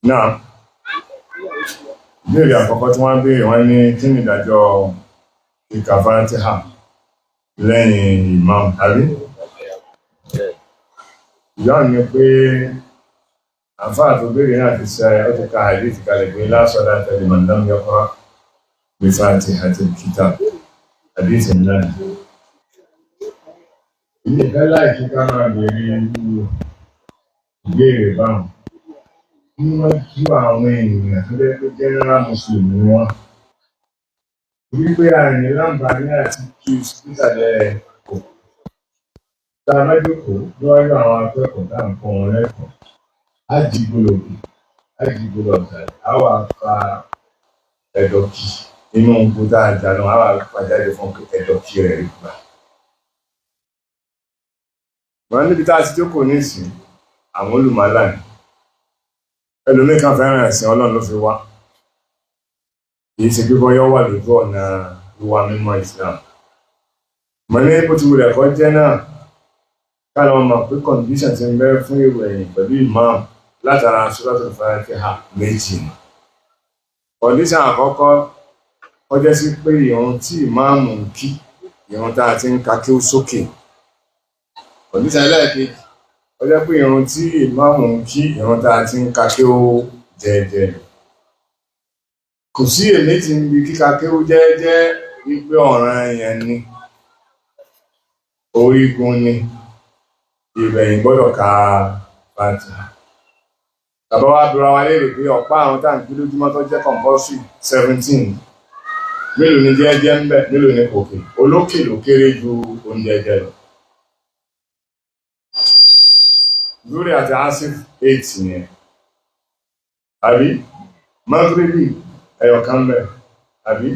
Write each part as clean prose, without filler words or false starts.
Náà, ìbéèrè àkọ́kọ́ tí wọ́n béèrè, wọ́n ní kí ni ìdájọ́ kíka Fatiha lẹ́yìn imam, àbí? Ìdáhùn ni pé àfáà tó béèrè náà ti sẹ ó ti ka hadith kalẹ̀ pé la salata liman lam yaqra bi fatihatil kitab, hadith ńlá ni. Ilé ìfẹ́ láìkí ká máa béèrè irú ìbéèrè báwọn níwájú àwọn ènìyàn tó jẹ́ pé general Muslim ni wọ́n. Wípé àìní láǹfààní àti tú sísàlẹ̀ kò. Tá a bá jókòó níwájú àwọn akẹ́kọ̀ọ́ tá à ń kọ́ wọn lẹ́kọ̀ọ́, á jí gbólógbò, á jí gbólógbò ọ̀sàlẹ̀, á wà fa ẹ̀dọ̀kì inú nǹkó tá a jà lọ, á wà fa jáde fún ẹ̀dọ̀kì rẹ̀ rí gbà. Wọ́n níbi tá a ti jókòó nísìn, àwọn olùmọ̀lá ni. Ẹlòmíì kan fẹ́ràn ẹ̀sìn Ọlọ́run ló fi wá. Kì í ṣe pé bọ́yọ́ wà lójú ọ̀nà ìwà mímọ́ Islam. Mo ní bó ti wulẹ̀ kọ́ jẹ́ náà, ká lọ mọ̀ pé condition ti ń bẹ fún èrò ẹ̀yìn pẹ̀lú imam látara Suratul Fatiha méjì ni. Condition àkọ́kọ́, ó jẹ́ sí pé ìrun tí ìmáàmù ń kí, ìrun tá a ti ń ka kí ó sókè. Condition ẹlẹ́ẹ̀kejì, ó jẹ́ pé ìrun tí ìmáàmù ń kí, ìrun tá a ti ń ka kí ó jẹ́ẹ́jẹ́. Kò sí èméjì níbi kíka kí ó jẹ́ẹ́jẹ́ wípé ọ̀ranyàn ni, orígun ni, ìrẹ̀yìn gbọ́dọ̀ ka Fatiha. Bàbá wa bẹ̀rẹ̀ wa léèrè pé ọ̀pá àwọn tá à ń kí lójúmọ́ tó jẹ́ compulsory 17, mélòó ni jẹ́ẹ́jẹ́ ń bẹ, mélòó ni kòkè? Olókè ló kéré ju oúnjẹ jẹ lọ. Zuri àti Asif 8 yẹn. Àbí? Magribi ẹyọkan bẹ. Àbí?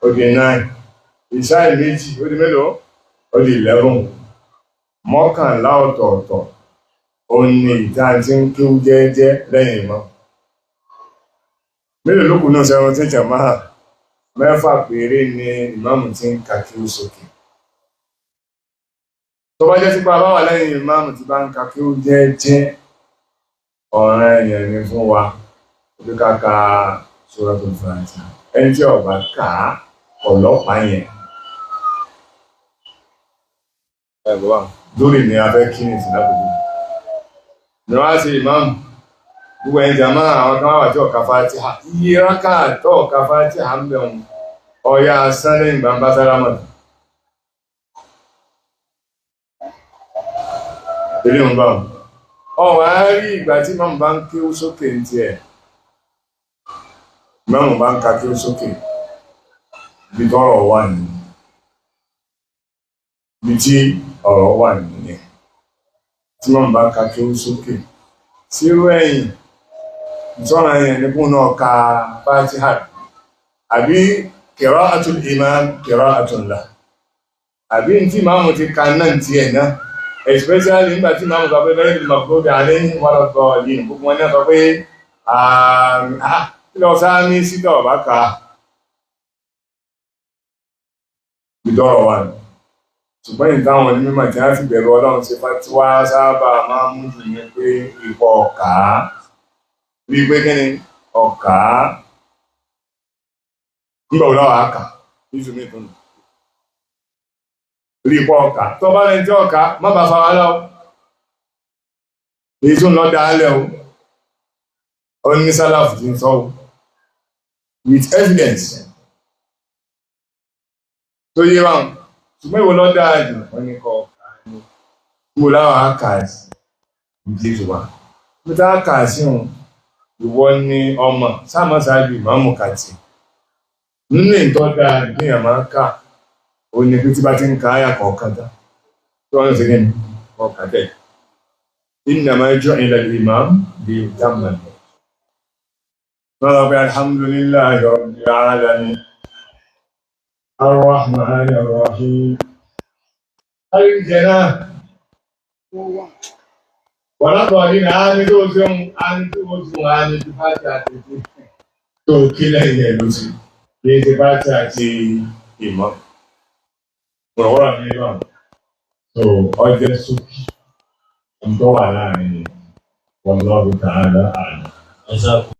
Ó di 9. Ìṣáì méjì, ó di mélòó? Ó di 11. 11 ọ̀tọ̀ọ̀tọ̀. Ó ní ìta tí ń kéwú jẹ́ẹ́jẹ́ lẹ́yìn ìmọ̀. Mélòó ló kù náà 17 jàmáà? 6 péré ni ìmáàmù tí ń ka kéwú sókè. Tó bá jẹ́ sí pé a bá wà lẹ́yìn ìmáàmù tí bá ń ka kéwú jẹ́ẹ́jẹ́, ọ̀ranyàn ni fún wa ojú ká ka Suratul Fatiha. Ẹni tí ó bá kà á, ọlọ́pàá yẹn. Lórí ni a fẹ́ kí ní ìsìn lápòjú. Ni wọ́n á ṣe ìmáàmù, gbogbo ẹ̀yin jàmáà àwọn kan wà tí ó ka Fatiha. Iye rákà tó ka Fatiha ń bẹ̀ wọn, ọ̀yà sán lẹ́yìn gbàǹbá sálámà. Ilé ń bá wọn. Ọ̀wá rí ìgbà tí ìmáàmù bá ń kéwú sókè ní tiẹ̀. Ìmáàmù bá ń ka kéwú sókè. Ibi tọ́rọ̀ wà ní. Ibi tí ọ̀rọ̀ wà nìyẹn. Tí ìmáàmù bá ka kéwú sókè. Sírú ẹ̀yìn, ìtọ́ra yẹn ní kún náà ka Fatiha. Àbí qira'atul imam qira'atun lah. Àbí tí ìmáàmù ti ka náà tiẹ̀ náà. Especially nígbà tí ìmáàmù sọ pé ghayril maghdubi alayhim waladdallin, gbogbo wọn náà sọ pé kí lọ sáámi sítọ̀ ọ̀bá ka ìdọ́rọ̀ wà ní. Ṣùgbọ́n ìtàwọn onímọ̀ tí wọ́n fi bẹ̀rù Ọlọ́run ṣe fatiwa sábà máa ń mú jù ní pé ipò ọ̀ká rí pé kí ni ọ̀ká nígbà wo láwàá kà níṣu mi tún rí ipò ọ̀ká tó bá lẹ́ni tí ọ̀ká má bàa fa wàhálà o, èyí tó ń lọ dáálẹ̀ o, ó ní sálàfù tí ń sọ o with evidence tó yé wa. Ṣùgbọ́n ìwọ lọ dáa jù, wọ́n ní kọ́ ọ̀ká ní ìwọ láwọn á kà sí ìdí ìwà bí tá a kà sí òun, ìwọ ni ọmọ sáàmọ́ ṣáájú ìmáàmù kàtì nínú ìtọ́ dáa ìgbìyàn máa ń kà ó ní pé tí bá ti ń ka àyà kọ̀ọ̀kan tán tí wọ́n ń ṣe kíni ọkà tẹ̀. Innama ju'ila al-imam liyutamma bihi. Wọ́n lọ pé alhamdulillahi rabbil alamin arrahmanir rahim. Ayé náà wọ́n látọ̀ ní àmì tó ṣeun, àmì tó ṣeun, àmì tó bá ti àti tó kí lẹ́yìn ẹ̀ ló ṣe kí ti bá ti àti ìmọ̀. Ọ̀rọ̀ mi wà. So ọjọ́ sókí tó wà láàrin wallahu ta'ala a'lam. Jazakum.